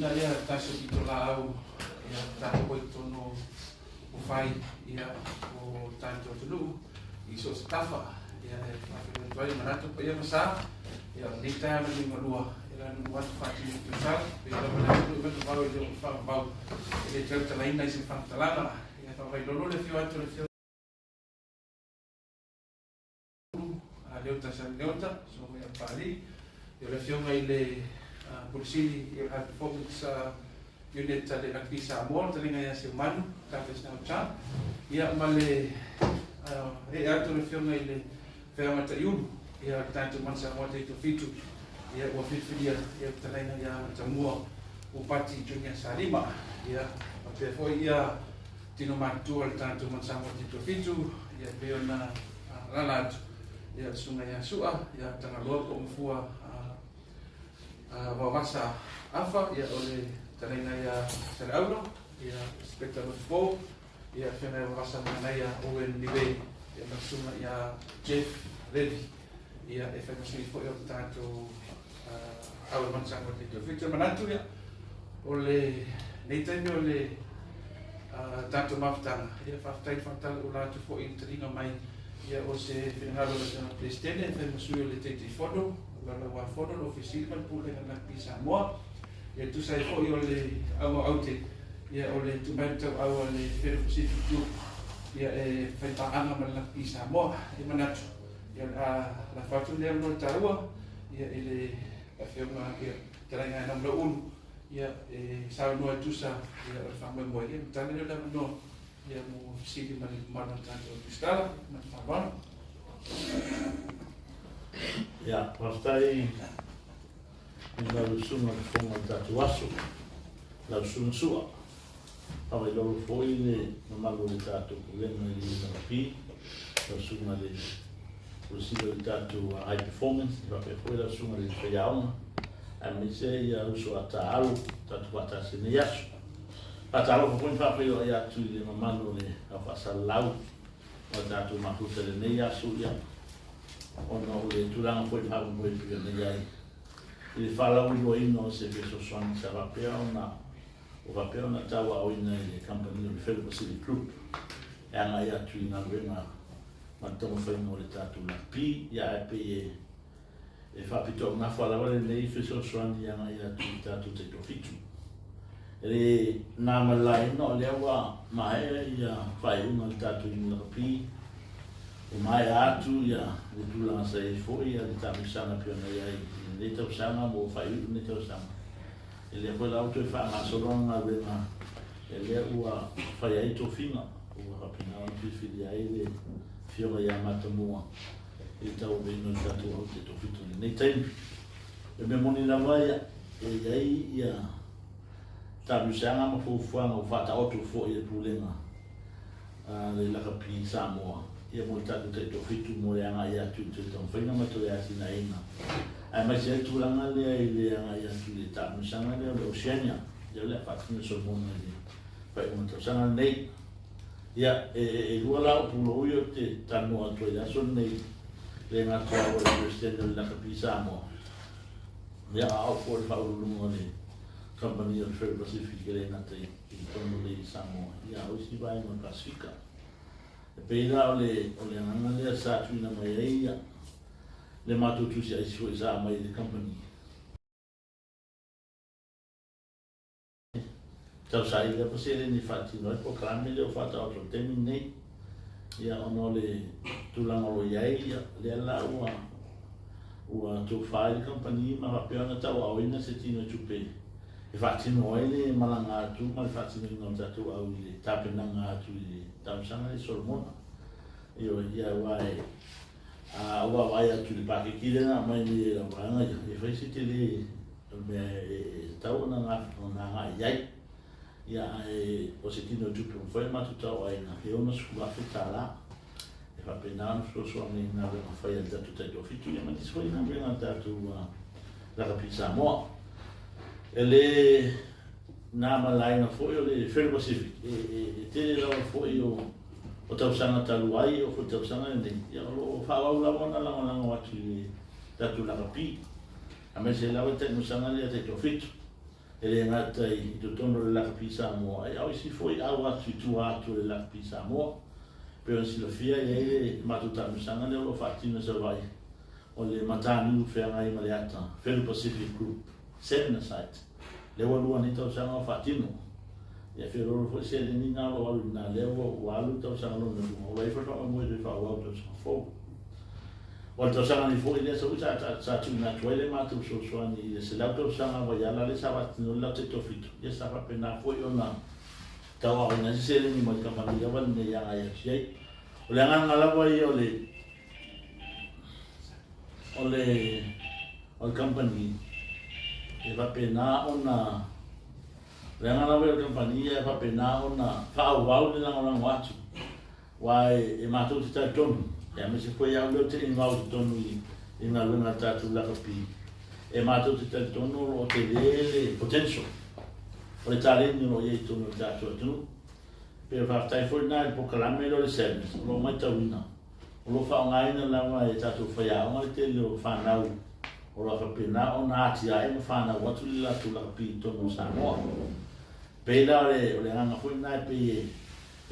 faatinoina lea tasi o pitolaau ia taua i totonu o fai ia o tatou atunuu i so o se tafa. Ia e faafeiloai atu ai i manatu paia ma sa ia o lenei taeao le liugalua e la nuu atu faatino i Tusala pei lava le atunuu i vavau e le o faavavau e le tautalaina i se faamatalaga. Ia faavailolo le afio atu o le afio Leota Leota, Susuga ia Papalii, o le afioga i le Pule Sili i le High Performance Unit a le Rugby Samoa, le fetalaiga ia Seumanu Tafesnau Cha, ia ma le ee atu o le afioga i le Feaoga Taiulu, ia o le tatou Manu Samoa Taitofitu, ia ua filifilia ia le fetalaiga ia Matamua Upati Junior Salima, ia faapea foi ia tino matutua o le tatou Manu Samoa Taitofitu, ia pei ona alaala atu ia le susuga ia Sua, ia Tagaloa po o Mafua Vaovasa Afa, ia o le fetalaiga ia Saleaula, ia Inspector Lotupo, ia afioga ia Vaovasa Manaia Owen Niwe, ia ma le susuga ia Jeff Levy, ia e fai ma sui foi o le tatou au e Manu Samoa Taitofitu. E manatu ia, o lenei taimi o le tatou mafutaga, ia faafetai le faatalaula atu foi i le taliga mai ia o se finagalo o le Afioga Peresetene e fai ma sui o le Taitaifono, o Laulau-a-Fono, le Ofisa Sili ma le Pulega o le Rugby Samoa. Ia tusa ai foi o le auga aute ia o le tuu mai le tauau a le Federal Pacific Group ia e fai paaga ma le Rugby Samoa. E manatu ia o le a lafo atu lenei avanoa taua ia i le Afioga ia Fetalaiga ia Namulauulu ia e saunoa e tusa ia o le faamoemoe ia matala lea o le avanoa ia mo fesili ma le mamalu o le tatou Tusitala ma le faaaloalo. Ia, faafetai i lau susuga i le Fofoga o le tatou aso, lau susuga Sua. Faavailolo foi le mamalu o le tatou Pulega i le Lakapi, lau susuga i le Pule Sili o le tatou High Performance, faapea foi lau susuga i le Faiaoga, aemaise ia uso a taalo tatou faatasi i lenei aso. Faatalofa foi ma faafeiloai atu i le mamalu o le au faasalalau o le tatou mafuta i lenei aso, ia, ona o le tulaga foi faamoemoe pei ona i ai i le faalauiloaina o se fesoasoani sa faapea ona ua faapea ona tauaoina e le kamupani o le Federal Pacific Group e agai atu i galuega ma le taumafaiga o le tatou lakapi, ia ae pei e e faapitoaugafa lava lenei fesoasoani e agai atu i le tatou taitoafitu. E le na ma le laina o lea ua maea ia faaiuga a le tatou imu lakapi, ua maea atu ia le tulaga sa i ai foi ia le taamilosaga pei ona i ai i lenei tausaga ma ua faaiuiu lenei tausaga. E lea foi la ua toe faagasolo ana galuega e lea ua fai ai tofiga ua faapena ona filifilia ai le Afioga ia Matamua i le tauaveina o le tatou au taitoafitu i lenei taimi. O le mea moni lava ia, e i ai ia taamilosaga ma fuafuaga ua faataoto foi e le Pulega a le Lakapi Samoa ia mo le tatou taitoafitu mo le agai atu i le toe taumafaiga ma le toe atinaeina aemaise ai le tulaga lea i le agai atu i le taamilosaga lea o le Oceania lea o le a faatino e Solomona i le faaiuga o le tausaga lenei. Ia, e lua la upu lou ia ou te talanoa atu ai i le aso lenei, le gata o le Peresetene o le Lakapi Samoa, ia a o au foi o le faauluuluga o le Kamupani o le Ferry Pacific e le gata i totonu nei i Samoa, ia a o isi vaega o le Pasefika. E pei la o le o le agaga lea sa tuuina mai ai ia le matou tusi aisi foi sa aumai i le Kamupani. Tausaili lava seleni e faatino ai polokalame lea ua faataoto i le taimi lenei. Ia ona o le tulaga o lo o i ai, ia lea la ua ua tofa ai le kamupani ma faapea ona tauaoina se tino tupe e faatino ai le malaga atu ma le faatinoina o le tatou au i le tapenaga atu i le tausaga lea i Solomona. Ioe, ia aua e a ou vaavaai atu i le paketi lea na aumai nei e lau vaega ia, e fai se tele o le mea e tatau ona agai i ai. Ia, ae o se tino tupe ua mafai ona matou tauaaina, e $60,000 e faapena ona fesoasoani i galuega fai a le tatou Taitoafitu ia ma nisi foi galuega a le tatou Lakapi Samoa. E le na ma laina foi o le Ferry Pacific, e tele lava foi o tausaga talu ai, o foi tausaga lenei, ia o lo o faaauau lava ona lagolago atu i le tatou lakapi, aemaise lava le taimosaga lea taitoafitu. E le gata i totonu o le Lakapi Samoa, a o isi foi au atu i tua atu o le Lakapi Samoa. E pei ona silafia, e i ai le matou taamilosaga lea o lo o faatino i Savaii, o le Mataniu Feagai ma le Ata, Felu Pacific Group Seminar Site, lea ua lua nei tausaga o faatino. Ia feoloolo foi seleni na o lo o alu i ina, lea ua alu le tausaga lona lua, ua i ai foi le faamoemoe e toe faaauau i le tausaga fou. O le tausaga nei foi lea foi sa tuuina atu ai le matou fesoasoani i le 100 tausaga vaiala lea sa faatino ai le latou tofitu, ia sa faapena foi ona tauaoina ai se seleni mai le kamupani lava lenei e agai atu i ai. O le agaga lava ia o le o le o le kamupani e faapena ona o le agaga lava ia o le kamupani e faapena ona faaauau le lagolago atu Aua e matou te talitonu, aemaise foi au lea ou te involve i totonu i galuega a le tatou lakapi, e matou te talitonu o lo o tele le potential o le taleni o lo o i ai i totonu o le tatou atunuu. Pe o faafetai foi lena i le polokalame lea o le SEMS, o lo o matauina, o lo o faaaogaina lava e tatou faiaoga le tele o fanau o lo o faapena ona atiae ma fanau atu le latou lakapi i totonu o Samoa. Pei la o le agaga foi lena e pei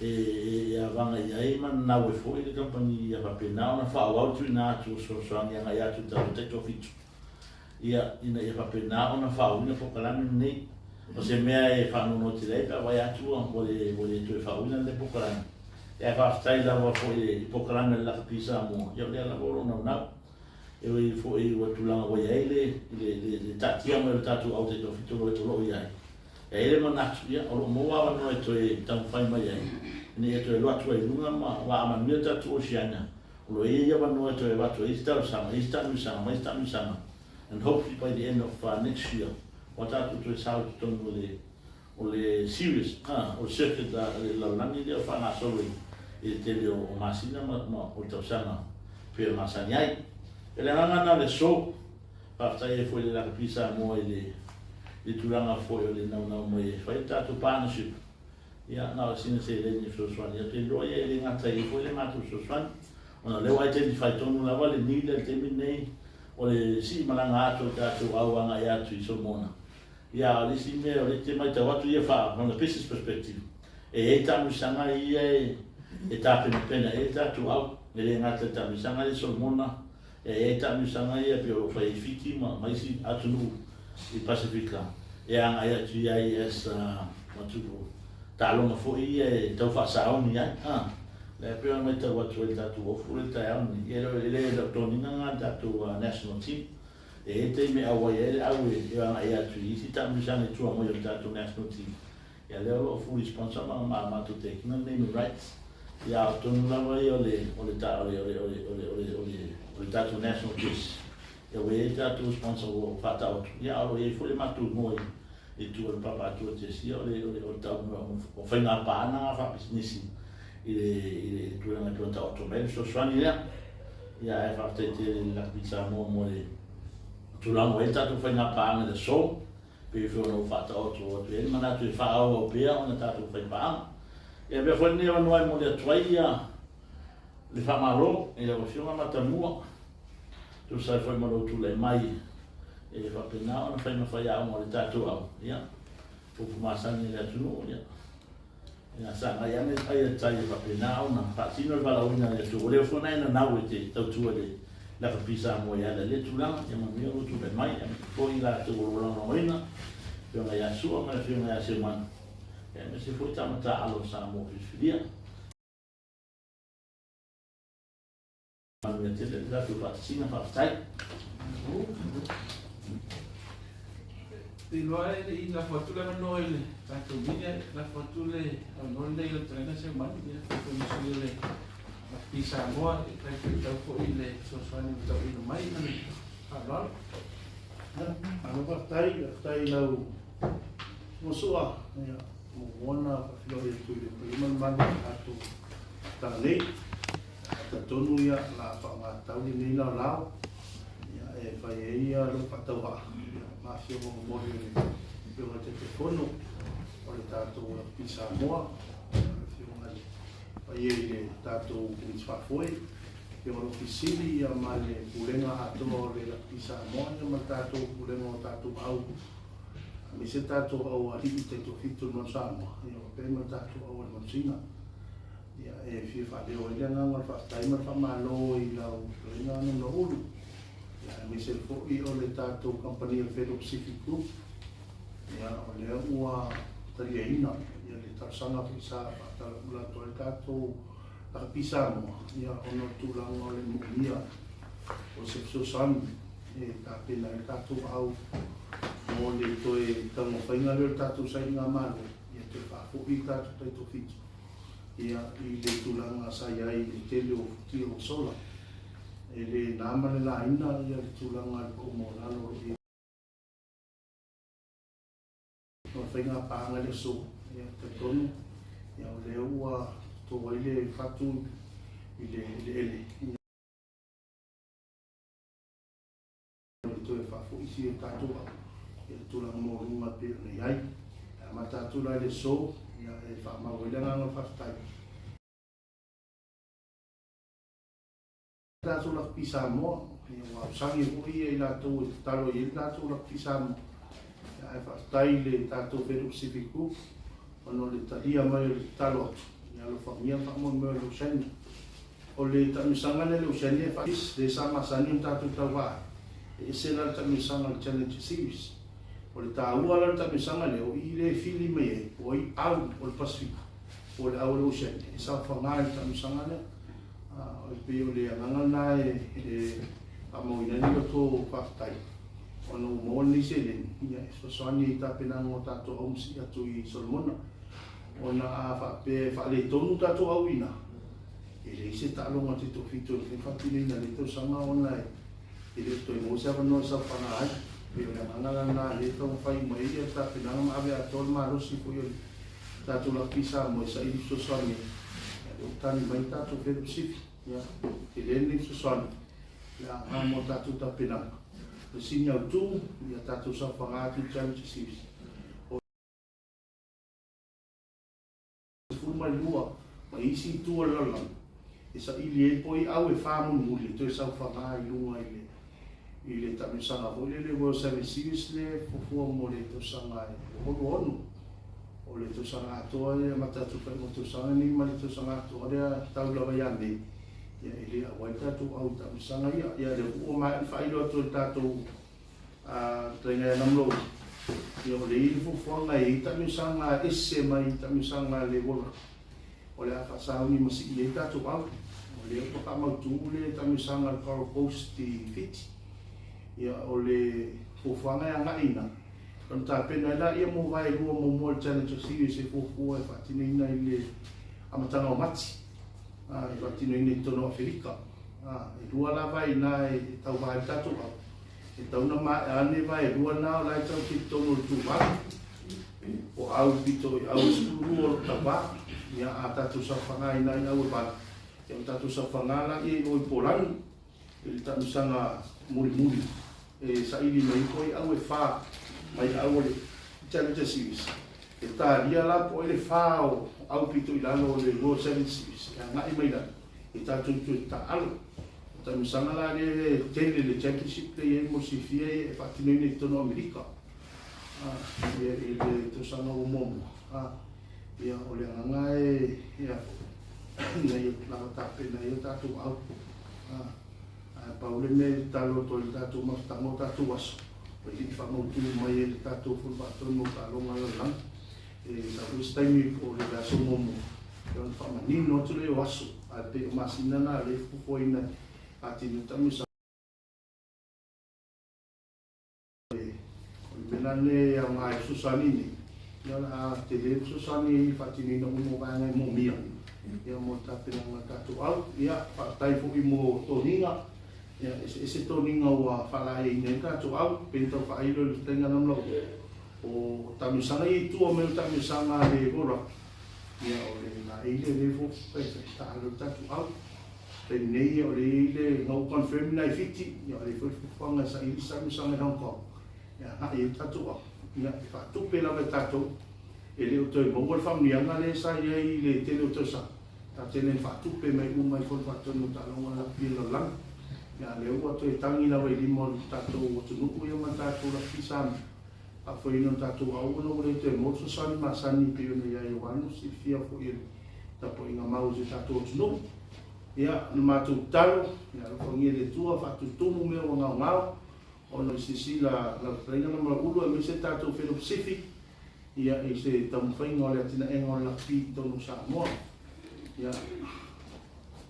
e e avaga i ai ma nanau ai foi le kamupani ia faapena ona faaauau le tuuina atu o fesoasoani agai atu i tatou taitoafitu ia ina ia faapena ona faaauina polokalame lenei. O se mea e faanoanoa tele ai pe a vaai atu ua le toe faaauina lenei polokalame. Ae faafetai lava foi i polokalame a le Lakapi Samoa, ia o lea lava o lo o naunau. E ui foi ua tulaga ua i ai le taatia mai o le tatou au taitoafitu o lo o i ai, E i ai le manatu, ia, o lo o maua avanoa e toe taumafai mai ai, ina ia toe alu atu ai i luga ma vaamanuia le tatou Oceania, o lo o i ai avanoa e toe avatu ai isi talosaga, isi taamilosaga ma isi taamilosaga, and hopefully by the end of next year, ua tatou toe sao i totonu o le o le series, o le circuit a le lalolagi lea o faagasolo i le tele o masina ma o le tausaga pei ona masani ai. O le agaga lena o le aso. Faafetai ai foi i le Lakapi Samoa i le i le tulaga foi o le naunau mai e fai le tatou partnership. Ia, na o sina seleni e fesoasoani atu. E iloa ia e le gata ai foi le matou fesoasoani, ona o lea ua identify tonu lava le need i le taimi lenei o le sii malaga atu o le tatou au agai atu i Solomona. Ia, a o le isi mea o lea e te matau atu ia from the business perspective, e i ai taamilosaga ia e tapenapena i ai le tatou au. E le gata i le taamilosaga lea i Solomona, E i ai taamilosaga ia pei o lo o fai ai Fiti ma isi atunuu i Pasefika e agai atu i ai as atunuu taaloga foi ia e tau faasaoni ai. Lea pei ona matau atu ai i le tatou ofu lea i le taeao lenei, e le o toniga lena a le tatou national team. E i ai taimi e auai ai le au e agai atu i isi taamilosaga i tua mai o le tatou national team. Ia lea o lo o fully sponsor ma ma matou tekina le naming rights. Ia a o tonu lava ia o le o le ta o le o le o le o le o le o le o le tatou national dress. Ia ua i ai tatou sponsor ua faataoto. Ia a o lo o i ai foi le matou igoa i i tua o le papa atoa jersey o le o le o le tau o faiga paana nga faapisinisi i le i le tulaga e pei ona taoto mai ai le fesoasoani lea. Ia ae faafetai tele i le Lakapi Samoa mo le tulaga ua i ai le tatou faiga paaga i le aso. Pei foi ona ou faataoto atu ai le manatu e faaauau pea ona tatou fai paaga. E avea foi lenei avanoa e momoli atu ai ia le faamalo i lau Afioga Matamua, tusa ai foi ma lou tulai mai e faapena ona fai ma faiaoga o le tatou au, ia, upu masani a le atunuu, ia, ia sagai ane ai le tai e faapena ona faatino le valaauina a le Atua. Ua leva foi ona e nanau e te tautua i le Lakapi Samoa e ala i lea tulaga, ia manuia lou tulai mai, aemaise foi i latou o lo o lagolagoina, Afioga ia Sua ma le Afioga ia Seumanu, aemaise foi tama taaalo o Samoa filifilia. Manuia tele le tatou faatasiga, faafetai. Te iloa e le i lafo atu le avanoa i le tatou media, lafo atu le avanoa lenei i le Fetalaiga Seumanu, ia foi ma sui o le Rugby Samoa, e talifuaitau foi i le fesoasoani ua tauina mai ma le faaaloalo. Malo faafetai, faafetai i lau Suasua, ia, muamua ona faafeiloai atu i le paia ma le mamalu o le tatou Talalelei. Ae talitonu ia o le a faaaoga lenei laolao ia e fai ai ia lou faatauvaa ia ma afioga momoli o le Afioga i le Taitaifono o le tatou Rugby Samoa, le Afioga i le paia i le tatou Komiti Faafoe, Afioga i le Ofisa Sili ia ma le Pulega atoa o le Rugby Samoa ia ma le tatou Pulega o tatou au Aemaise tatou au alii taitoafitu o le Manu Samoa, ia faapea ma le tatou au a le Manusina. Ia, e fia faaleo ai le agaga o le faafetai ma le faamalo i lau fetalaiga Namnaulu, ia, aemaise foi o le tatou kamupani o le Federal Pacific Group, ia, o lea ua taliaina ia le talosaga foi sa faatalapula atu ai le tatou Lakapi Samoa, ia, ona o le tulaga o le moomia o se fesoasoani e tapena ai le tatou au mo le toe taumafaiga lea o le tatou sailigamalo, ia toe faafoi le tatou taitoafitu ia i le tulaga sa i ai i le tele o futia ua sola. E le na ma le laina ia le tulaga i le pau maualalo o lo o i ai. O le faiga paaga i le aso, ia, e talitonu, ia, o lea ua toto ai le fatu i le eleele, ia, le toe faafoisi o tatou au i le tulaga maualuga e pei ona i ai. E amata atu la i le aso, ia, e faamau ai le agaga o le faafetai. Tatou Lakapi Samoa, ia, ua ausagi foi ia i latou e tatalo i ai le tatou Lakapi Samoa. Ia, ae faafetai i le tatou Federal Pacific Group ona o le talia mai o le tatalo atu, ia alofagia le faamoemoe o le Oceania. O le taamilosaga lea i le Oceania e faa lea sa masani ona tatou tauva ai, e ese la le taamilosaga o le Challenger Series. O le taua la o le taamilosaga lea, o i lea e fili mai ai po o ai au o le Pasefika po o le au o le Oceania e saofaga i le taamilosaga lea. E pei o le agaga lena e faamauina ai le loto faafetai ona ua maua lenei seleni e fesoasoani ai i tapenaga o tatou au masii atu i Solomona. Ona a faapea e faaletonu tatou au i ina, e leai se taaloga taitoafitu e mafai ona faatinoina i lea tausaga ona e le o toe maua se avanoa e saofaga ai. E pei o le agaga la lena lea e taumafai uma ai le tapenaga ma ave atoa le malosi foi o le tatou Lakapi Samoa e saili fesoasoani ai. Ia lea ua tali mai le tatou Federal Pacific, ia tele lenei fesoasoani ia aoga mo tatou tapenaga. O le sini autu, ia tatou saofaga atu i Challenger Series. O 12 ma isi itu o le lalolagi e saili ai po o au e faamulimuli e toe saofaga i luga i le i le taamilosaga foi lele World Seven Series le fuafua mo le tausaga e 2026. O le tausaga atoa e amata atu i le faaiuga o le tausaga lenei ma le tausaga atoa lea tau lava ia Me, ia e le auai le tatou au i taamilosaga ia. Ia lea foi ua maea ona faailo atu e le tatou Taiga ia Namlowi, ia o le i le fuafuaga e i ai taamilosaga ese mai i taamilosaga a le World Rugby. O le a faasauni ma sii ai tatou au. O lea ua faamautu le taamilosaga a le Coral Coast i Fiti. Ia o le fuafuaga e agai ina, ona tapena ai laia mo vaelua muamua o le Challenger Series e fuafua e faatinoina i le amataga o Mati, e faatinoina i totonu o Aferika. E lua la vae ina e tauva ai le tatou au. E tau na maea ane vaelua na o la e tau te totonu o le Tuvalu. O au pito i au e 12 o lo tauva. Ia a tatou saofaga i nai au e valu, ia o tatou saofaga la ia i o i Polani i le taamilosaga mulimuli e saili mai ai foi au e fa mai au o le Challenger Series. E talia la po o ai le fa o au pito i lalo o le World Seven Series e agai mai lalo e tatou toe taaalo. O taamilosaga la lea e tele le championship lea e i ai mo le silafia e faatinoina i totonu o Amerika ia i le tausaga ua muamua. Ia o le agaga e ia ina ia lava tapena ai o tatou au. Ae pau le mea e tatalo atu ai i le tatou mafutaga o tatou aso, o le i faamautu mai e le tatou Fono Faatonu o Taaloga a le Lalolagi. E sau foi se taimi po o le vaiaso muamua, ia ona faamanino atu lea o aso, ae pei o masina na o lea e fuafuaina e atinae taamilosaga. O le mea la lenei e aoga ai fesoasoani nei, ia o le a tele le fesoasoani i le faatinoina uma o vaega e moomia ia mo le tapenaga o le tatou au. Ia, faafetai foi mo toniga, ia eseese toniga ua faalaeiaina ai le tatou au, pei ona tau faailo i le fetaiga lamlau o taamilosaga ia i tua mai o taamilosaga a le World Rugby. Ia o le laei lea lea foi taalo le tatou au. Taimi nei o lea e i ai le na ua confirm ina i Fiti, ia o lea foi le fuafuaga e saili se taamilosaga i Hong Kong e agai ai le tatou au. Ia e faatupe lava e tatou, e le o toe maua le faamanuiaga lea sa i ai i le tele o tausaga, ta te le faatupe mai uma i Fono Faatonu o Taaloga Rugby a le Lalolagi. Ia a lea ua toe tagi lava i lima o le tatou atunuu ia ma le tatou Rugby Samoa. faafoeina o le tatou aoga ona ua le toe maua le fesoasoani masani e pei ona i ai aua le silafia foi e le tapuaiga mau a si o tatou atunuu. Ia, o le matou tatalo, ia alofagia e le Atua faatutumu mea ua gaogao ona i silasila lau fetalaiga na Malauulu aemaise le tatou Felo Pacific ia i se taumafaiga o le atinaega o le lakapi i totonu o Samoa. Ia,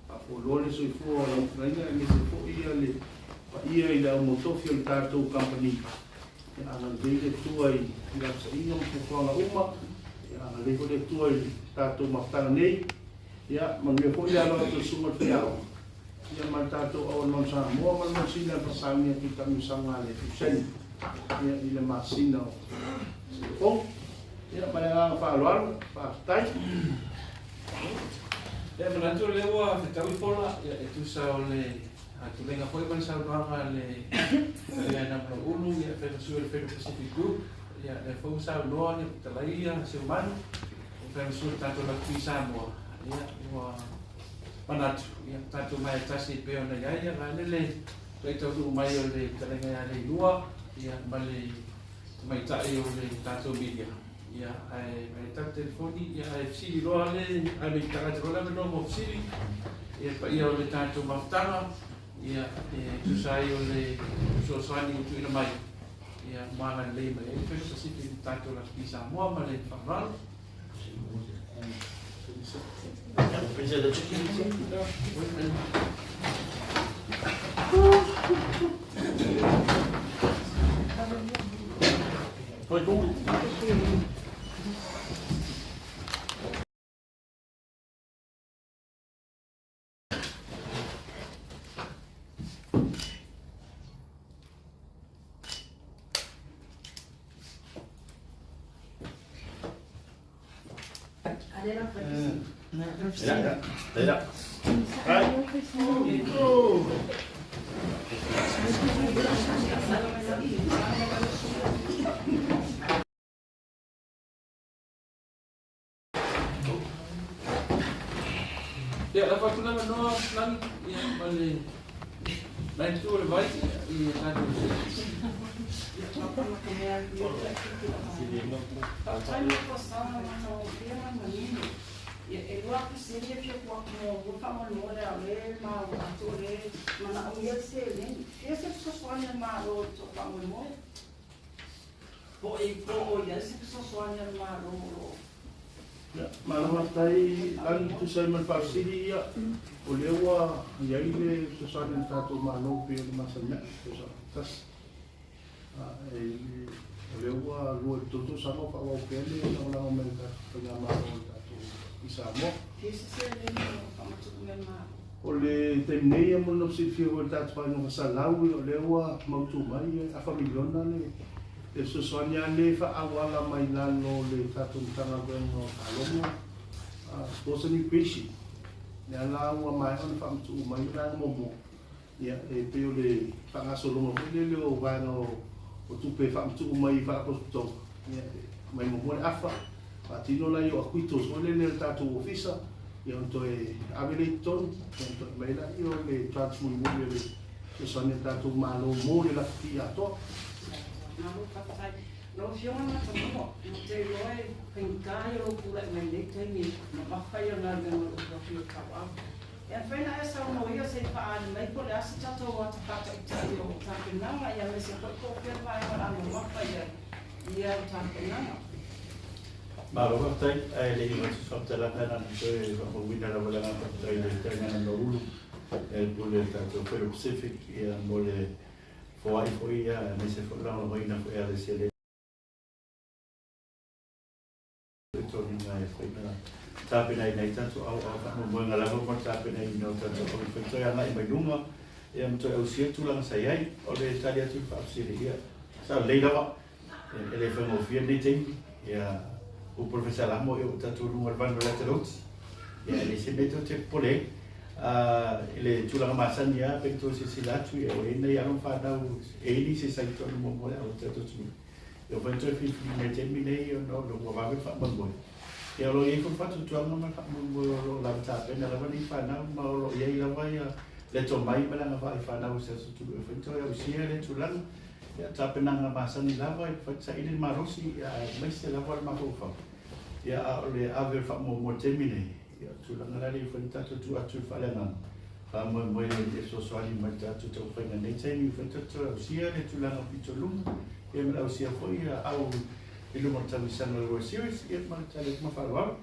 faafualoa le soifua o lau fetalaiga aemaise foi ia le paia i le aumotofi o le tatou kamupani. Ia agalelei le Atua i lapasaiga ma fuafuaga uma. Ia agalelei foi le Atua i le tatou mafutaga nei. Ia manuia foi le alo atu o le Susuga i le Faiaoga, ia ma le tatou Auala Manu Samoa ma le Masina e fasauni atu i le taamilosaga a le Fuseni, ia i le masina o Fou. Ia ma le agaga faaaloalo, faafetai. Ia, manatu o lea ua fetaui fola, ia, e tusa o le tuleiga foi ma le saunoaga a le Fetalaiga ia Namulauulu, ia, fai ma sui o le Federal Pacific Group, ia, lea foi ua saunoa, ia, fetalai ia Seumanu, ia, fai ma sui o le tatou Lakapi Samoa, ia, ua manatu, ia, tatou maea tasi e pei ona i ai, ia, vaeane le toe taunuu mai o le fetalaiga ia Leilua, ia, ma le tamaitai o le tatou media, ia, ae ae tatou telefoni, ia, ae fesili loa le ave i tagata loa le avanoa mo fesili, ia, paia o le tatou mafutaga, ia, e tusa ai o le fesoasoani ua tuuina mai, ia, ma agalelei mai ai le Federal Pacific i le tatou Lakapi Samoa ma le faaaloalo. Ia, lafo atu le avanoa Lagi, ia, ma le la itu o le vai i a tatou sui. Faafetai mo le folasaga matagofie ma le manino. Ia, e lua fesili e fia tuu atu muamua faamolemole a o lea e maua atu o lea e manaomia le seleni. Fia se fesoasoani a le Malo i le faamoemoe? Po o i ai se fesoasoani a le Malo o lo o. Ia, malo faafetai Lagi, tusa ai ma le faafesili, ia, o lea ua i ai le fesoasoani a le tatou Malo pei ona masani ae, tausaga tasi. O lea ua 2 i le 3 tausaga o faaauau pea le lagolago mai a le tatou faigamalo i le tatou i Samoa. Fia se seleni o lo o faamatuu mai e le Malo? O le taimi nei, ia mo le silafia foi e le tatou aiga fasalau, o lea ua mautu mai afa miliona le fesoasoani lava lea e faaauala mai lalo o le tatou Matagaluega o Taaloga, Sports and Recreation. Lea la ua maea ona faamatuu mai le vaega muamua, ia, e pei o le faagasologa foi lele o vaega o tupe e faamatuu mai i Faalapotopotoga, ia, mai muamua le afa, faatino la i o acquittals foi lele o le tatou ofisa, ia ona toe ave lea i totonu, ia ona toe aumai lea o le tranche mulimuli o le fesoasoani a le tatou Malo mo le lakapi atoa. Malo faafetai. Lau Afioga Matamua, ou te iloa e faigata ia lou tulai mai i lenei taimi mamafa ia o galuega o lou tofi o tauau. E mafai ona e saunoa ia se i faaali mai po o le a se tatou ata faataitai o tapenaga ia aemaise foi po o fea le vaega o le a mamafa i ai ia tapenaga. Malo faafetai, ae le i avatu se faamatalaga na ona toe faamauina lava le agaga faafetai i le Fetalaiga Naulu e le Pule o le tatou Federal Pacific ia mo le foai foi ia aemaise foi le lagolagoina foi a le seleni toniga e fai na tapenaina ai tatou aoao faamoemoega lava mo le tapenaina o tatou au fai toe agai mai luma ia ma toe ausia tulaga sa i ai. O le tali atu i le faafesili, ia sa lelei lava, e le faigofie lenei taimi, ia upu o le Faisalamu ia ua tatou luga o le vanu o le ata ia e leai se mea tou te popole ai. I le tulaga masani lava pe tou silasila atu, ia ua i ai nai alo ma fanau e i ai nisi e sa i totonu muamua o le au tatou atunuu. Ia ua fai toe filifili mai i le taimi nei ona ua vave le faamoemoe. Ia o lo o i ai foi le faatuatuaga ma le faamoemoe o lo o lava tapena lava nei fanau ma o lo o i ai lava ia le tomai ma le agavaa i fanau o se aso tulu e fai toe ausia lea tulaga. Ia, tapenaga masani lava e saili le malosi, ia, aemaise lava le mafaufau. Ia, a o le ave o le faamuamua i le taimi nei, ia, o le tulaga la lea ua fai tatou tuu atu i le faaleagaga, faamoemoe e fesoasoani mai i le tatou taumafaiga i lenei taimi, ua fai tatou ausia le tulaga pito i luga, ia ma le ausia foi ia au i luma o le tauisaga o le World Series, ia ma le tali atu ma faaaloalo.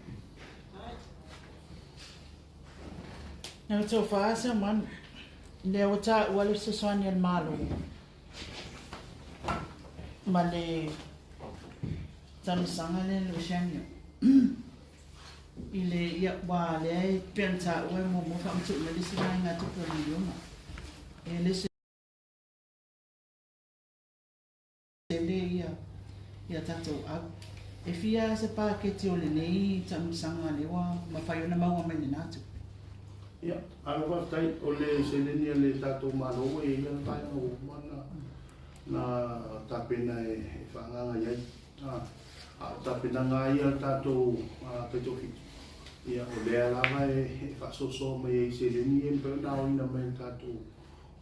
Na outou faasa manu, lea ua taua le fesoasoani a le Malo ma le talosaga lea le Oceania i le ia ua lea e pei ona taua e muamua faamatuu mai le isi vaega tupe o le miliona e le tele ia ia tatou au. E fia se paketi o lenei taamilosaga lea ua mafai ona maua mai lena tupe? Ia, malo faafetai. O le seleni a le tatou Malo ua i ai lana vaega ua uma ona na tapena e faaagaaga i ai. A o tapenaga lava ia a le tatou taitoafitu, ia o lea lava e faasoasoa mai ai i seleni ia e mafai ona aoina mai e le tatou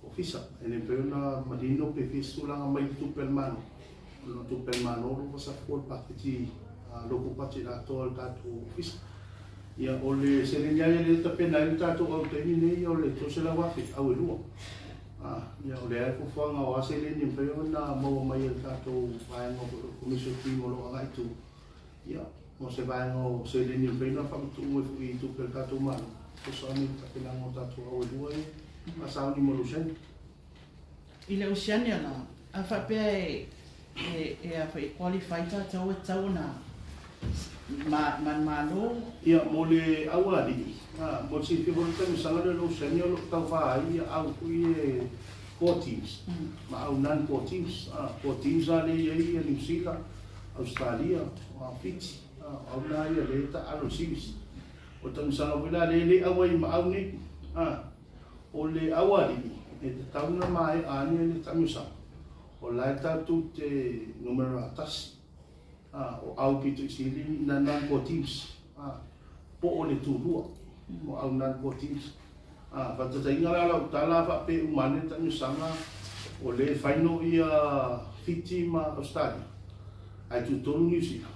Ofisa. E le mafai ona manino pe fia se tulaga mai le tupe a le Malo, ona o tupe a le Malo o lo o fasafoa le paketi local budget atoa a le tatou Ofisa. Ia, o le seleni lava ia lea e tapena ai le tatou au i le taimi lenei, o le $300,000 au e lua. Ia, o lea e fuafuaga o a seleni e mafai ona maua mai e le tatou vaega o Commercial Team o lo o agai i tua, ia, mo se vaega o seleni e mafai ona faamatuu mai foi i tupe a le tatou Malo, fesoasoani i le tapenaga o tatou au e lua ia, faasauni mo le Oceania. I le Oceania la, a faapea e, e, e a foi, e qualify tatou e tatau ona ma, ma le Malo. Ia, mo le aualii, a, mo le silafia foi o le tausaga lea o le Oceania o lo o tauva ai ia au foi e core teams, ma au non-core teams. A, core teams la lea e i ai ia Niu Sila, Ausetalia, o Fiti, o au na ia lea e taaalo i le series. O le tausaga foi la lea e le auai ma au nei, a, o le aualii e tatau ona maea ane le taamilosaga, o la e tatou te numera tasi, a, o au pito i sili na non-core teams, a, po o le tulua o au non-core teams. A, faataitaiga la lau tala faapea e uma ane le taamilosaga o lea e final ia Fiti ma Australia, ae tutolu Niu Sila,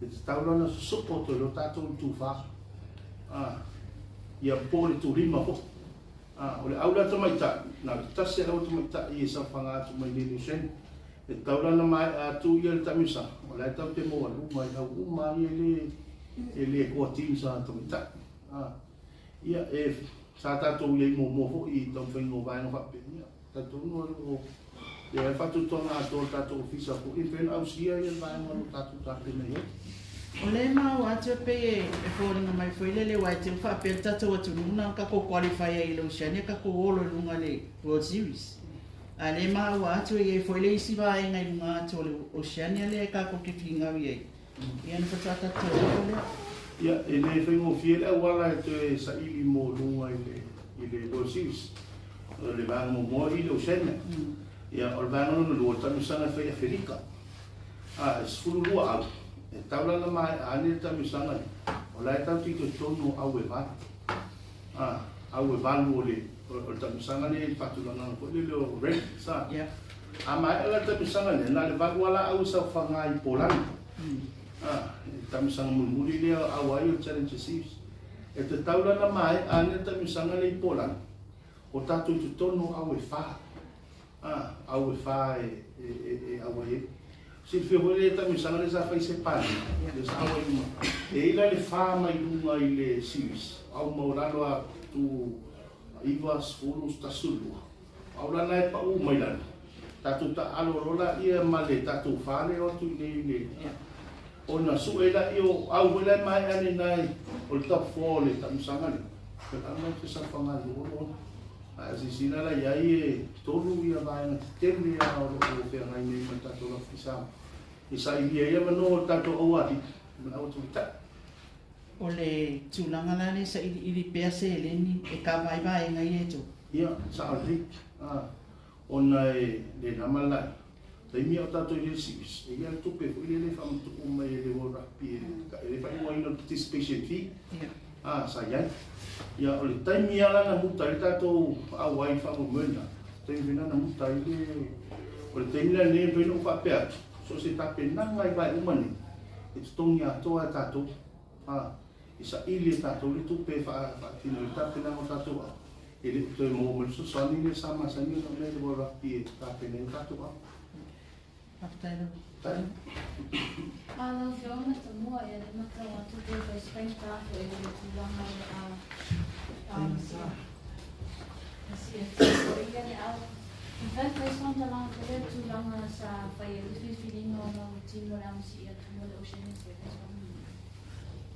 e tatau la ona sosoo atu ai loa tatou i le tufa, a, ia po o le tulima foi. A, o le au la tamaitai, na o le tasi lava tamaitai e saofaga atu mai nei Niu Sila, e tatau la ona maea atu ia le taamilosaga, o la e tatou te maua luma i au uma ia e le core teams a tamaitai. A, Ia, e, sa tatou i ai muamua foi i taumafaiga o vaega faapea, ia, talitonu o lo o i ai le faatuatuaga atoa o le tatou Ofisa foi e mafai ona ausia ia le vaega o lo o tatou tapena i ai. O lea e maua atu e pei e foliga mai foi lele aua e te i faapea le tatou atunuu na tatou qualify ai i le Oceania tatou olo i luga i le World Series. A lea e maua atu e i ai foi le isi vaega i luga atu o le Oceania lea e tatou te finau i ai. Ia ona faatoa tatou oo lea. Ia, e le faigofie le auala e toe saili mo luga i le, i le World Series. O le vaega muamua i le Oceania. Ia, o le vaega lona lua, o le taamilosaga e fai i Aferika. A, e 12 au, e tatau la ona maea ane le taamilosaga lea, o la e tatou te i totonu o au e valu. A, au e valu o le, o le taamilosaga lea i le faatulagaga foi lele o rankings, a. Yeah. A maea la le taamilosaga lea, na o le valu lava la au e saofaga i Polani. A, le taamilosaga mulimuli lea au ai o le Challenger Series. E tatau la ona maea ane le taamilosaga lea i Polani, o tatou i totonu o au e fa. A, au e fa e, e, e, e au ai ai. Silafia foi le taamilosaga lea sa fai i Sepania, lea sa au ai uma. E i ai la le fa mai luga i le series, au maualalo a tu 9, 10, 12. Au la na e pau mai lalo. Tatou taaalo loa laia ma le tatou fa lea e o atu i inei i le ona sue laia o au foi la e maea ane i o le top four o le taamilosaga lea. Pe a mai te saofaga lua loa. Ae a silasila la i ai e tolu ia vaega tetele lava o lo o feagai nei ma le tatou rugby Samoa. E sailia ai avanoa o le tatou aualii ma le au tamaitai. O le tulaga la lea e sailiili pea seleni e kava ai vaega ia e tolu. Ia, sao lelei. Ona e le nama le laina. Taimi a o tatou i le series, e i ai le tupe foi lele e faamatuu mai e le World Rugby e le faaigoaina o le participation fee. A, sa i ai. Ia, o le taimi lava la na muta ai le tatou auai i le faamoemoe lena, taimi foi lena na muta ai le O le taimi la lenei e mafai ona ou faapea atu, so o se tapenaga i vae uma nei, e totogi atoa e tatou, a, e saili e tatou le tupe e faatino ai le tapenaga o tatou aoga, e le o toe maua mai le fesoasoani lea sa masani ona aumai e le World Rugby e tapena ai o tatou aoga. Faafetai lava. Faafetai. A lau Afioga Matamua, ia le matau atu pe fai se faigata foi i le tulaga o le a siasia foi ia le au. In fact, fai se faamatalaga tele i le tulaga sa fai ai le filifiliga o lau team o le a masii atu mo le Oceania Sevens faamolemole.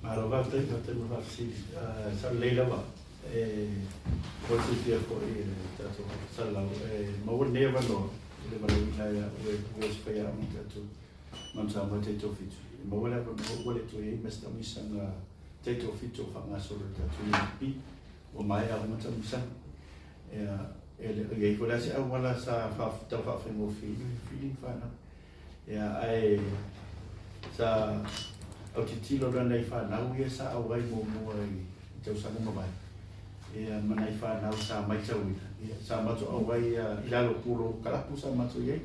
Malo faafetai, faafetai mo le faafesili. Sa lelei lava e mo le silafia foi e le tatou salalau e maua lenei avanoa i le valaauina ia oe ua se faiaoga tatou Manu Samoa taitoafitu. E maua le avanoa ua le toe i ai ma se taamisaga taitoafitu o faagasolo i le tatou UNFP. Ua maea uma taamisaga. Ia, e le o i ai foi la se auala sa tau faafaigofie ai le filifili ma fanau. Ia, ae sa autitilo la nai fanau ia sa auai muamua i tausaga mavae. Ia, ma nai fanau sa maitauina. Ia, sa matou auai i lalo o pulu o kalapu sa matou i ai.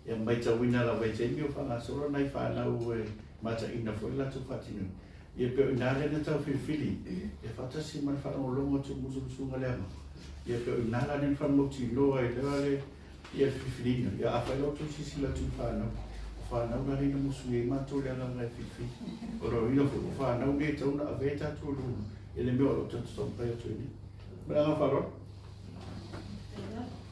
Ia maitauina lava i taimi o faagasolo nai fanau e mataina foi le latou faatinoina. Ia pei o i ina lea na tau filifili e faatasi ma le faalogologo atu o musumusuga leaga. Ia pei o i ina la lea na faamautinoa ai loa le ia le filifiliga. Ia afai loa outou silasila atu i fanau, o fanau la lea na musui ai matou i le agaga e filifili. O lona uiga foi, o fanau nei e tatau ona ave ai tatou i luga i le mea o lo o tatou taumafai atu ai nei. Ma le agaga faaaloalo.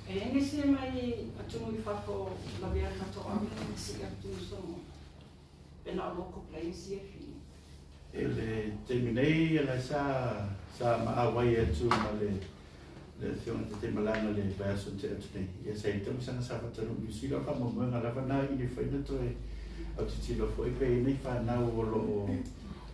E i ai nisi mai atunuu i fafo lavea tatou ave sii atu Samoa pe na o local players ia e fili. I le taimi nei o la sa sa maauai atu ma le le Afioga i le Taitaimalaga i le vaiaso na tea atu nei. Ia sa i ai tausaga sa faataunuu i Niu Sila, o le faamoemoega lava na i le fai na toe autitilo foi pe i ai nei fanau o lo o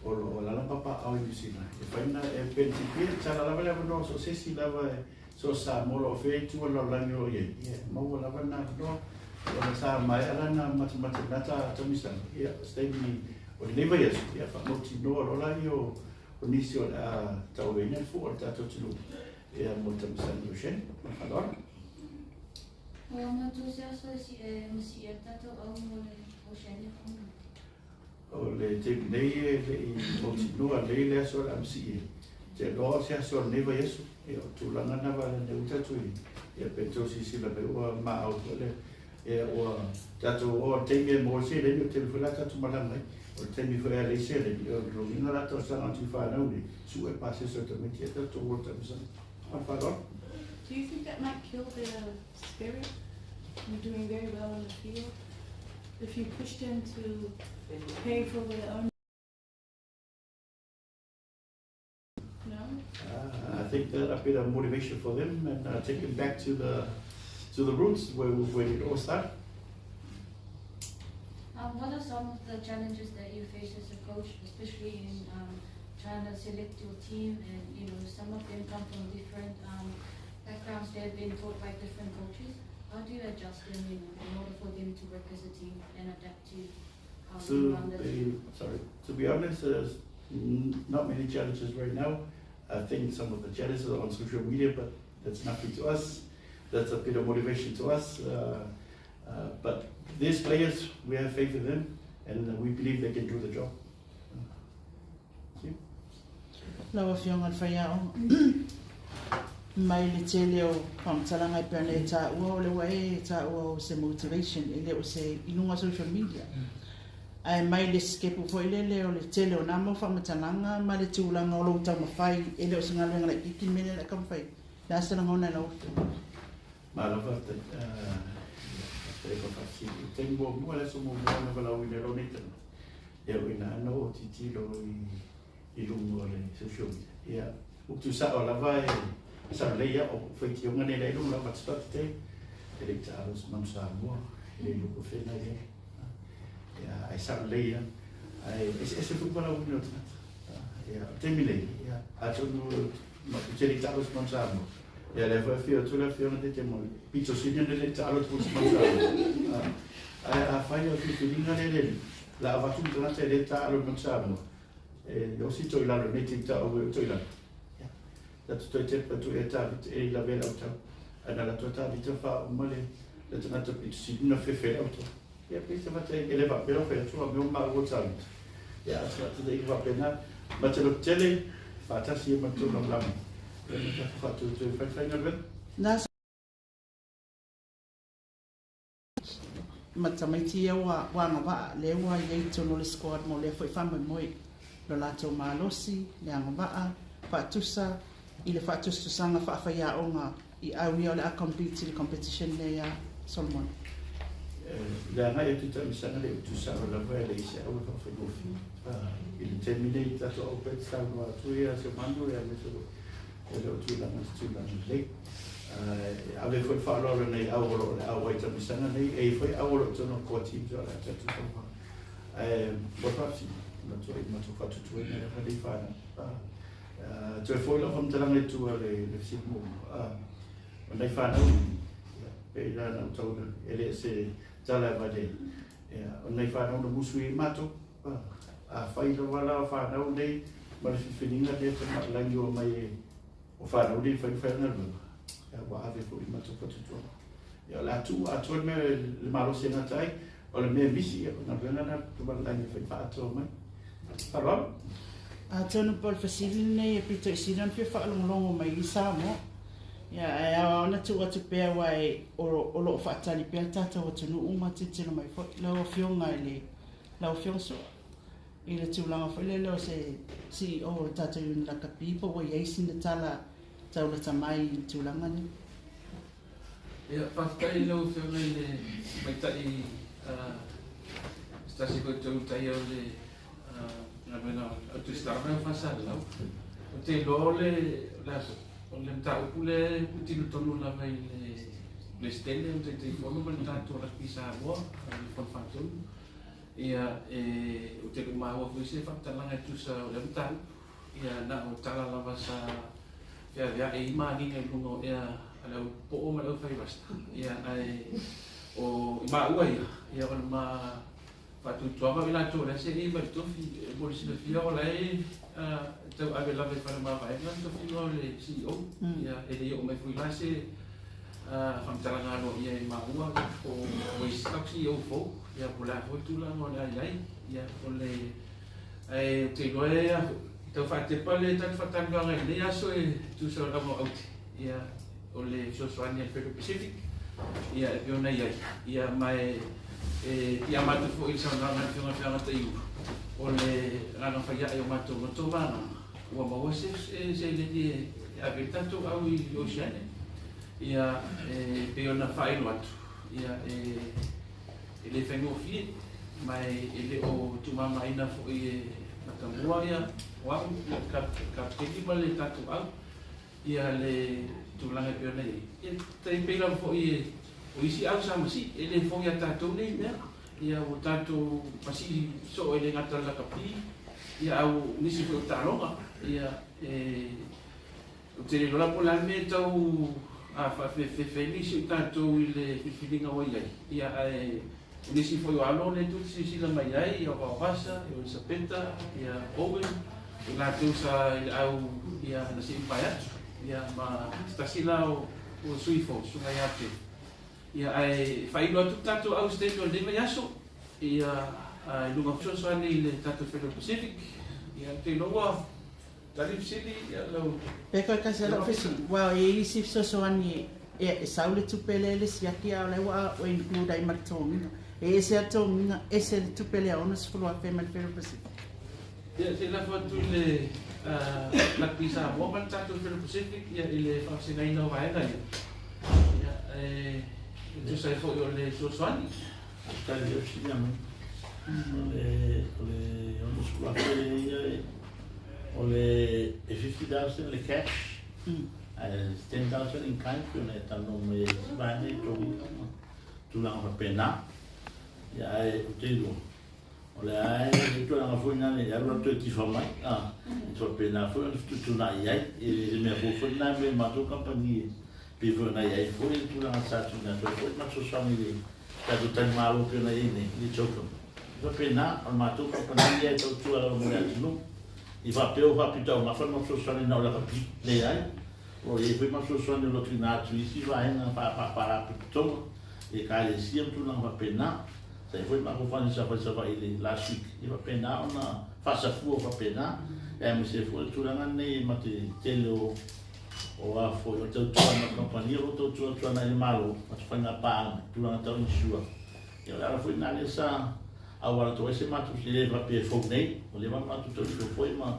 o lo o alaala ma papaaao i Niu Sila. E fai na e pe silafia e tatala lava le avanoa so o se isi lava e so o se Samoa o lo o fea i tua o le lalolagi o lo o i ai, ia e maua lava lena avanoa. Ona sa maea la na matamata i lena taumisaga, ia o se taimi o lenei vaiaso, ia faamautinoa loa laia o nisi o le a tauaveina le fua o le tatou atunuu ia mo le taumisaga i Oceania. Ma le faaaloalo. Ua matua se aso e masii ai le tatou au mo le Oceania faamolemole. O le taimi nei e le i mautinoa lelei le aso o le a masii ai. Te iloa o se aso o lenei vaiaso, ia o tulaga na va lenei ua tatou i ai. Ia pe tou silasila mai ua maau foi le ia ua tatou o le taimi e maua ai seleni, o le taimi foi la tatou malaga ai. O le taimi foi e alai seleni, ia o le uiga la talosaga atu i fanau nei, sue pasese o tamaiti ia tatou o i le taamilosaga. Ma le faaaloalo. Do you think that might kill their spirit? You're doing very well in the field. If you push them to pay for their own No? I think that a bit of motivation for them and take them back to the to the roots where, where it all started. What are some of the challenges that you face as a coach, especially in trying to select your team and, you know, some of them come from different backgrounds, they've been taught by different coaches. How do you adjust them, you know, in order for them to work as a team and adapt to how you To run the be, team? sorry, to be honest, there's not many challenges right now. I think some of the challenges are on social media, but that's nothing to us. That's a bit of motivation to us. But these players, we have faith in them, and we believe they can do the job. Thank you. Lau Afioga i le Faiaoga, mai le tele o faamatalaga e pei ona e taua, o lea ua e taua o se motivation e le o se i luga o social media. Ae mai le sikepu foi lele o le tele o na mau faamatalaga ma le tulaga o lou taumafai e le o se galuega laitiiti le mea lea o le a taumafai. O le a se lagona i lau Afioga? Malo faafetai. Faafetai foi faafesili. I le taimi muamua, le aso muamua na valaauina ai lou nei tagata, ia o i ina na ou tilotilo i luga o le social media. Ia, upu tuusao lava e sao lelei au, o faitioga nei la i luga o lau matatoto te, e le i taalo se manu Samoa, e le iloa po o fea na i ai. Ia, ae sao lelei lava. Ae eseese foi valaauina o tagata. Ia, o le taimi nei, ia, atonu matou te le i taalo se manu Samoa, ia lea foi e afio atu le Afioga Tete Moni, pito sili ona le i taalo atu foi se manu Samoa. Ae afai o le filifiliga lea le la avatu le tagata e le taalo i le manu Samoa, e osi toi lalo nei te tau e toi lalo. Ia, tatou toe tepa atu e Tavita e i lavea lau tau. Ae na latou Tavita faauma le le tagata pito sili ona fefe ai le auto. Ia pei se mata e le faapea ona fai atu a mea o maua talenta. Ia a se faataitaiga faapena, ma te lototele faatasi ai ma le tou lagolago ia ma tatou faatuatua e fai le faigaluega. Na ma tamaiti ia ua agavaa lea ua i ai i totonu o le squad mo lea foi faamoemoe. Lo latou malosi, le agavaa, faatusa i le faatusatusaga faafaiaoga i au ia o le a compete i le competition lea ia Solomon. I le agai atu i taamisaga le utu sao lava e leai se au e faafaigofie. I le taimi nei i tatou au pea te saunoa atu ia Semanu aemaise foi e le o tulaga se tulaga lelei. E ave foi le faaaloalo i nai au o lo o le auai i taamisaga nei, e i ai foi au o lo o i totonu o core teams o le a tatou tauva. Ae mo le faafesili, matua i matou faatuatuaina lava nei fanau. Toe foi lau faamatalaga i tua le fesili muamua. O nai fanau ia, pei la na ou tau e le o se tala e avane ai. Ia, o nai fanau na musu i ai matou. Afai lava la o fanau nei ma le filifiliga lea tamalagi ua mai e o fanau nei e fai le faigaluega, ia, ua ave foi i matou fatutuaga. Ia, o le a tuu atoa le mea le malosi e gata ai, o le mea misi, ia, o le galuega lena tamalagi e fai faaatoa mai. Faaaloalo. Atonu po o le fesili lenei e pito i sili ona fia faalogologo mai i Samoa. Ia, ae ao lava ona tuu atu pea aua e, o, o lo o faatali pea le tatou atunuu ma tilotilo mai foi lau Afioga i le, lau Afioga Su'a, i le tulaga foi lele o se CEO o le tatou Union Lakapi po ua i ai sina tala tau lata mai i le tulaga lea. Ia, faafetai i lau Afioga i le Tamaitai se tasi foi o tautai o le galuega a Tusitala o Faasalalau. Ou te iloa o le, o le mataupu lea e putino tonu lava i le Peresetene o le Taitaifono ma le tatou Rugby Samoa, le Fono Faatonu. Ia, e, ou te le o maua foi se faamatalaga e tusa o lea mataupu. Ia, na o tala lava sa feaveai ai ma agiga i luga o ea a le au poo ma le au fai rasta. Ia, ae o i maua ia, ia o le ma faatuatuaga o i latou o la e seei mai le tofi. Mo le silafia o la e tauave lava i fale mavaega le tofiga o le CEO. Ia, e le i oo mai foi la se faamatalaga aloaia i maua po o isi tatou CEO fou, ia po o le a foi le tulaga o le a i ai. Ia, o le ae ou te iloa e tau faatepa le tatou faatalanoaga i lenei aso e tusa o le auga o aute. Ia, o le fesoasoani a le Federal Pacific, ia, e pei ona i ai, ia, ma e, e piiama atu foi i le saunoaga a le Afioga i le Feagata'iulu, o le agaga faia'i o matou loto ma agaga, ua maua se seleni e ave ai le tatou au i Oceania. Ia, e pei ona faailoa atu, ia, e, e le faigofie, ma e, e le o tuumamaina foi e Matamua ia, o au, ia, le Kapeteni ma le tatou au. Ia le tulaga e pei ona i ai. Ia, tai pei lava foi o isi au sa masii, e le fou iā tatou nei mea. Ia ua tatou masii soo e le gata o le lakapi, ia a o nisi foi o taaloga. Ia, e, ou te le iloa la po o le a le mea e tau faafefefe ai nisi o tatou i le filifiliga ua i ai. Ia, ae o nisi foi o alo lea tou te silasila mai ai, ia o Vaovasa, ia o Elisapeta, ia Owen, o latou sa i le au ia na se i pae atu, ia ma se tasi la o o sui fou, susuga ia te. Ia ae faailoa atu le tatou au i se taimi o lenei vaiaso, ia i luga o fesoasoani i le tatou Federal Pacific, ia ou te iloa ua tali fesili ia lau. Pe koe kasi a lau fesili, ua e i ai isi fesoasoani e sau le tupe lea i le siaki a o la ua ua include ai ma le togiga. E ese a le togiga, ese le tupe lea $60,000 mai le Federal Pacific. Ia, se i lafo atu i le Rugby Samoa ma le tatou Federal Pacific ia i le faavasegaina o vaega ia. Ia, e tusa ai foi o le fesoasoani. Tali o fesili mai. O le $60,000 ia o le e $50,000 le cash, ae $10,000 in kind pei ona e talanoa mai ai i isi vaega i togiga ma tulaga faapena. Ia ae ou te iloa, o le a e tulaga foi lena ne i alu alu toe tifa mai, a, e faapena foi ona fetuutuunai ai. E le se mea fou foi lena mea i le matou kamupani e pei foi ona i ai foi le tulaga sa tuuina atu ai foi le matou fesoasoani i le tatou talimalo pei ona i ai nei, i le CHOGM. E faapena, o le matou kamupani ia e tautua lava mo le atunuu. I faapea ua faapitaugafa le matou fesoasoani na o le lakapi, leai. O lo o i ai foi matou fesoasoani o lo o tuuina atu i isi vaega faapalapotopotoga. Ekalesia ma tulaga faapena. Sa i ai foi le matou funny sa fai i Savaii i le last week, e faapena ona faasafua faapena, aemaise ai foi le tulaga lenei ma te tele o o a foi o tautua ma kamupani o lo o tautua atu ana i le Malo ma faiga paaga i tulaga tau insure. Ia o le ala foi lena lea sa auala atu ai se matou e le faapea e fou nei, ua leva ona matou tautua foi ma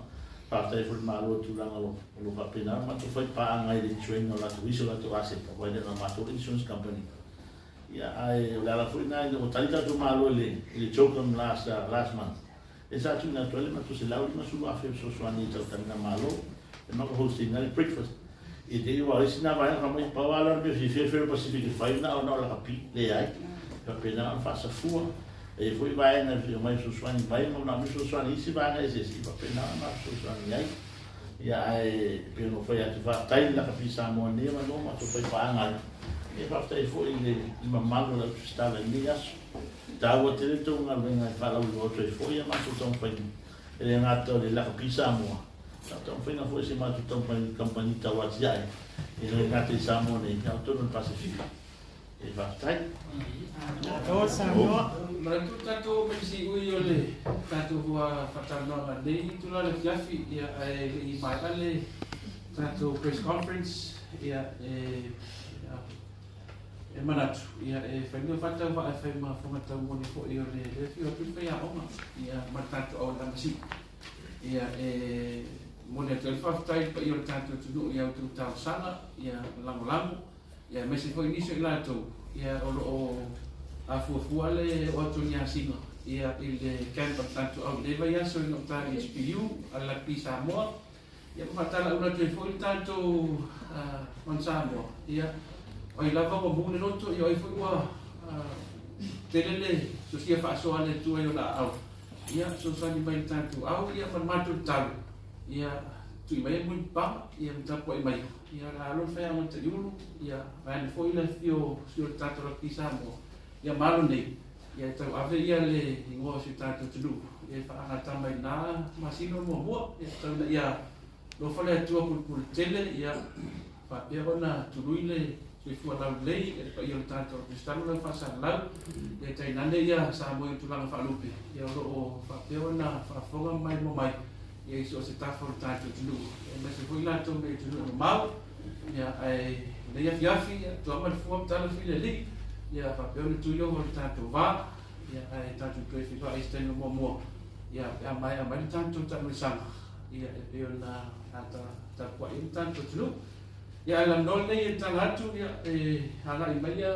faafetai foi i le Malo i tulaga o lo o faapena ona matou fai paaga i le insure ina o latou isi o latou aseta, aua e le o matou le insurance company. Ia ae o le ala foi lena ina ua tali tatou Malo i le CHOGM last last month, lea sa tuuina atu ai le matou $150,000 fesoasoani i tautaligamalo e matou host ina le breakfast. I te i aua o le isi lena vaega fai mai pau lava lea o le mea fiafia e fai o le Pacific e fai na o na o lakapi, leai. E faapena ona faasafua. E i ai foi vaega e omai fesoasoani mai ma manaomia fesoasoani i isi vaega eseese, e faapena ona fesoasoani ai. Ia ae pei ona ou fai atu, faafetai i le Lakapi Samoa i lenei avanoa matou faipaaga ai. Ia faafetai foi i le mamalu o le au tusitala i lenei aso. E taua tele le tou galuega e faalauiloa atu ai foi a matou taumafaiga, e le gata o le Lakapi Samoa, a o taumafaiga foi a si matou kamupani tauatiae, e le gata i Samoa nei, a o totonu o le Pasefika. E faafetai. Malo saunoa. Manatu tatou mai siui o le tatou faatalanoaga i lenei itula o le afiafi, ia, ae le i maea le tatou press conference, ia, e, e manatu, ia, e fai ni faatauvaa e fai ma fofoga taumoni foi o le le afio atu le faiaoga, ia, ma le tatou auala masii. Ia, e momoli atu ai le faafetai i le paia o le tatou atunuu i a outou talosaga, ia, lagolago, ia aemaise foi nisi o i latou ia o lo o afuafua le oo atu o ni asiga ia i le camp a le tatou au i lenei vaiaso i gauta i le HPU a le Rugby Samoa ia ma faatalaula atu ai foi le tatou One Samoa ia o ai lava ua mu le loto ia o ai foi ua tele le sosia faasoa a le Atua i ona aao ia fesoasoani mai i le tatou au ia ma le matou tatalo ia tui mai e mulipapaga ia ma tapuai mai Ia la alo le faiaoga Taiulu, ia vaeane foi le afifio o sui o le tatou Rugby Samoa, ia malo nei, ia e tauave ia le igoa o si o tatou atunuu, ia e faagatama i lena masina o muamua, ia tau ina ia alofa le Atua pulupulu tele, ia faapea ona tului le soifua laulelei i le paia o le tatou Rugby ma lau faasalalau, ia tainane ia Samoa i tulaga faalupe, ia o lo o faapea ona faafofoga ma maimoa mai. Ia i so o se tafa o le tatou atunuu, aemaise foi latou mai atunuu mamao, ia, ae lenei afiafi, ia, tuama le fua ma tala fili alii, ia, faapea ona tui oho le tatou va, ia, ae tatou toe feiloai i se taimi o muamua, ia, pe a maea mai le tatou taamilosaga, ia, e pei ona tapuai ai le tatou atunuu. Ia, ae lamanoa lenei e tala atu, ia, e agai mai ia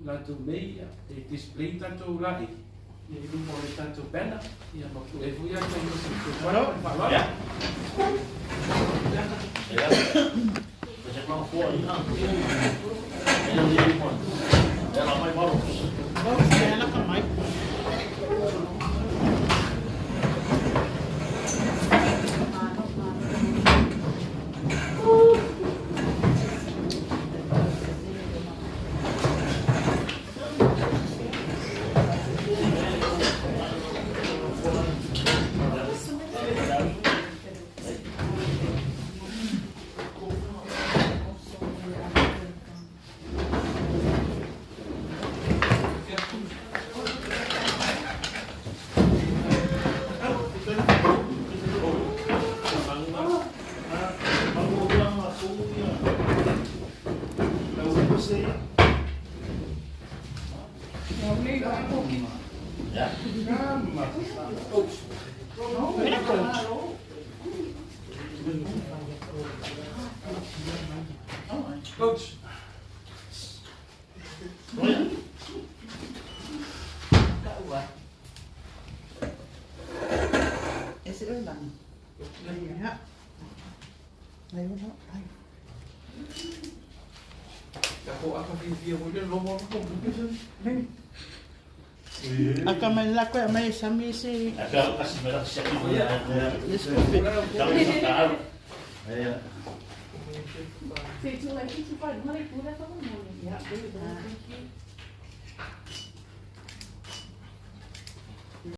latou nei, ia, e display tatou laei, Ia i luma o le tatou banner, ia ma pue ai foi ia te se fesoasoani ma le faaaloalo. Ia. Ia. Ia la mai malo. Ia la ka mai. Coach. E se oe lani. Ia. Ai ona, ai. Ia ko aka fiafia foi le logo o ko Aka mai la koe mai sami se. Le scope.